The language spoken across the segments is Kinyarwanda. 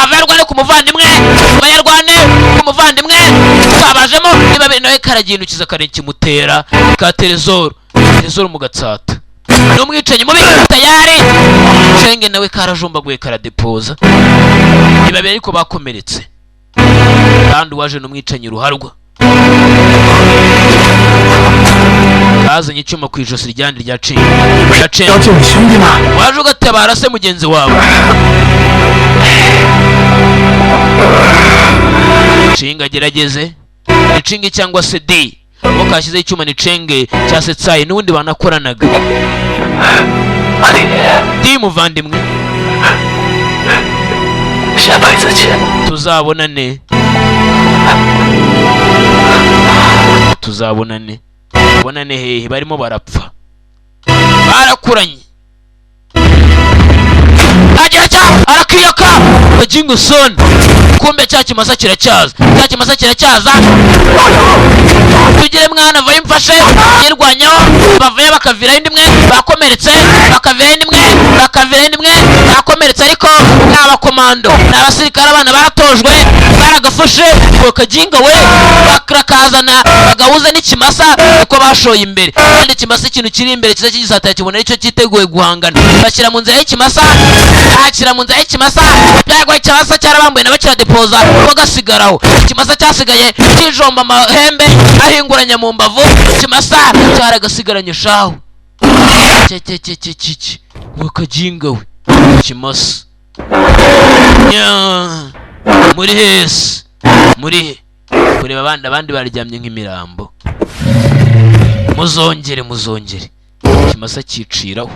Avarwane ku muvandimwe, bayarwane ku muvandimwe. Kabajemo ni babiri, nawe karagindukiza kare kimutera ka Terezoro. Terezoro mu Gatsata ni umwicanyi mubi tayari. Cenge nawe karajombaguye, karadepoza. Ni babiri ariko bakomeretse, kandi uwaje ni umwicanyi ruharwa. Kazanye icyuma ku ijosi ryandi rya Cenge, rya Cenge. 要救你兄弟吗？ Waje ugatabara se mugenzi wawe. Nshinga agerageze ni Cinge cyangwa se D uwo kashyizeho icyuma ni Cenge cyangwa se Tsayi, n'ubundi banakoranaga. 阿弟， D muvandimwe, 下辈子见。 Tuzabonane, tuzabonane. Bonane hehe? Barimo barapfa, barakuranye. Agira cya arakiyaka bagingo soni. Kumbe cya kimasa kiracyaza, cya kimasa kiracyaza. Tugire mwana vayo mfashe yirwanyaho. Bavayo bakaviraho indi imwe, bakomeretse, bakaviraho indi imwe, bakaviraho indi imwe, bakomeretse. Ariko ni abakomando, ni abasirikare, abana batojwe, baragafashe ngo kaginga we bakakazana bagahuza n'ikimasa uko bashoye imbere. Kandi ikimasa, ikintu kiri imbere kiza kigisatira, kibona aricyo cyiteguye guhangana. Bashyira mu nzira y'ikimasa, akira mu nzira y'ikimasa. Byagwa ikimasa cyarabambuye nabo kiradepoza, ko gasigaraho. Ikimasa cyasigaye kijomba amahembe ahinguranya mu mbavu. Ikimasa cyaragasigaranye shahu cye cye cye cye cye cye ngo kaginga we ikimasa. Nya, muri hese muri he kureba abandi, abandi baryamye nk'imirambo. Muzongere, muzongere. Ikimasa cyiciraho.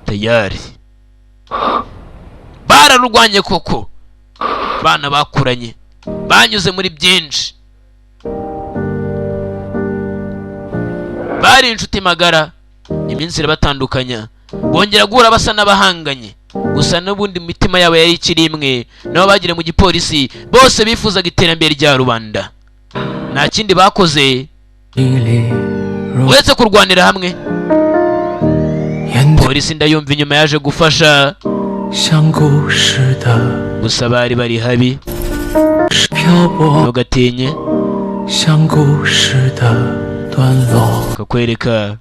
Tayari bararurwanye koko. Bana bakuranye, banyuze muri byinshi, bari inshuti magara. Iminsi irabatandukanya, bongera guhura basa n'abahanganye, gusa n'ubundi mu mitima yabo yari ikiri imwe. Nabo bagiriye mu gipolisi, bose bifuzaga iterambere rya rubanda. Nta kindi bakoze 你里 uretse kurwanira hamwe. 沿途 Polisi ndayumva inyuma yaje gufasha, 像故事的 gusa bari bari habi. 漂泊， Ntugatinye. 像故事的段落。 Kakwereka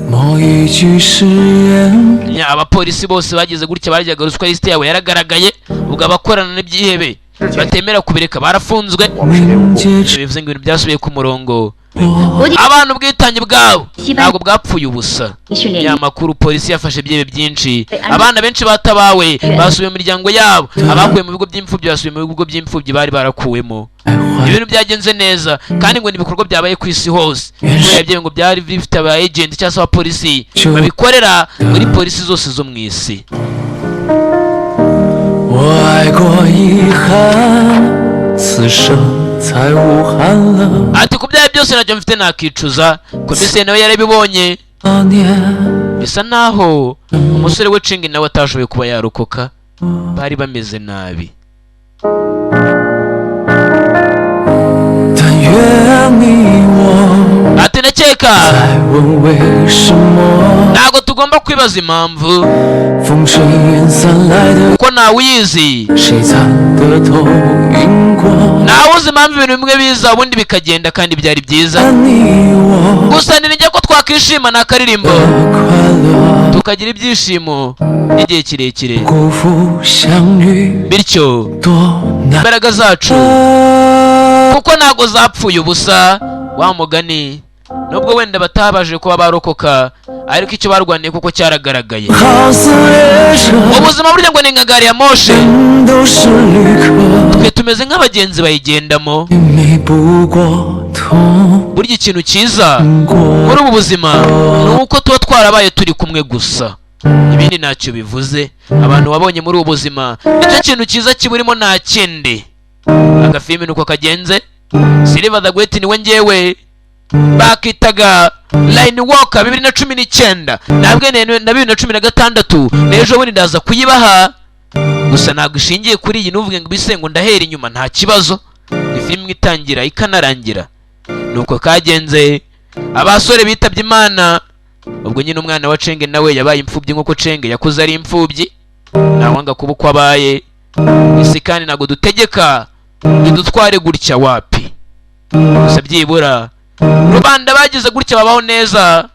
某一句誓言， Nya, abapolisi bose bagize gutya baryaga ruswa. Lisite yabo yaragaragaye. Ubwo abakorana n'ibyihebe batemera kubireka barafunzwe. 凝结 Ibyo bivuze ngo ibintu byasubiye ku murongo. 我。 Abantu ubwitange bwabo ntabwo bwapfuye ubusa. 训练 Ya makuru, polisi yafashe ibyihebe byinshi. Abana benshi batabawe basubiye mu miryango yabo, abakuwe mu bigo by'imfubyi basubiye mu bigo by'imfubyi bari barakuwemo. 徘徊 Ibintu byagenze neza, kandi ngo ni ibikorwa byabaye ku isi hose. Kubera ibyo ngo byari bifite aba agent cyangwa se abapolisi babikorera muri polisi zose zo mu isi. 我爱过遗憾，此生才无憾了。 Ati ku byaha byose ntacyo mfite nakicuza. Komiseri nawe yarabibonye. 那年， Bisa naho umusore we Cingi nawe atashoboye kuba yarokoka, bari bameze nabi. 但愿你我 Ati ndakeka 再问为什么， ntabwo tugomba kwibaza impamvu, 风吹云散来的， kuko ntawe uyizi. 谁参得透因果？ Ntawe uzi impamvu ibintu bimwe biza ubundi bikagenda kandi byari byiza. 但你我 Gusa nijya ko twakishima ni akaririmbo 的快乐， tukagira ibyishimo by'igihe kirekire. 辜负相遇 Bityo 多难。 imbaraga zacu kuko ntabwo zapfuye ubusa. Wa mugani, nubwo wenda batabashije kuba barokoka, ariko icyo barwaniye kuko cyaragaragaye. 好似列车， Ubuzima burya ngo ni nka gari ya moshe, 人都是旅客， twe tumeze nk'abagenzi bayigendamo. 你不过痛 Burya ikintu cyiza 过。 muri ubu buzima ni uko tuba twarabaye turi kumwe gusa, ibindi ntacyo bivuze. Abantu wabonye muri ubu buzima nicyo kintu cyiza kiburimo, nta kindi. Agafilimi nuko kagenze. Silver the Great niwe ngewe bakitaga Line Walker 2019, nabwe na 2016 n'ejo bundi ndaza kuyibaha. Gusa ntabwo ishingiye kuri iyi, nuvuge ngo ibise ngo ndahera inyuma, nta kibazo. Ni filime itangira ikanarangira nuko kagenze. Abasore bitabye Imana ubwo. Ubwo nyine umwana wa Cenge nawe yabaye imfubyi nk'uko Cenge yakuze ari imfubyi. Ntawanga kuba uko abaye isi, kandi ntabwo dutegeka bidutware gutya, wapi. Gusa byibura rubanda bagize gutya babaho neza,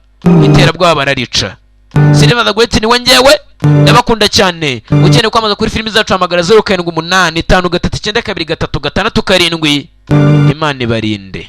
iterabwoba bararica. Silver the Great niwe ngewe, ndabakunda cyane. Ukeneye kwamamaza kuri filimi zacu, hamagara 0785392367. Imana ibarinde.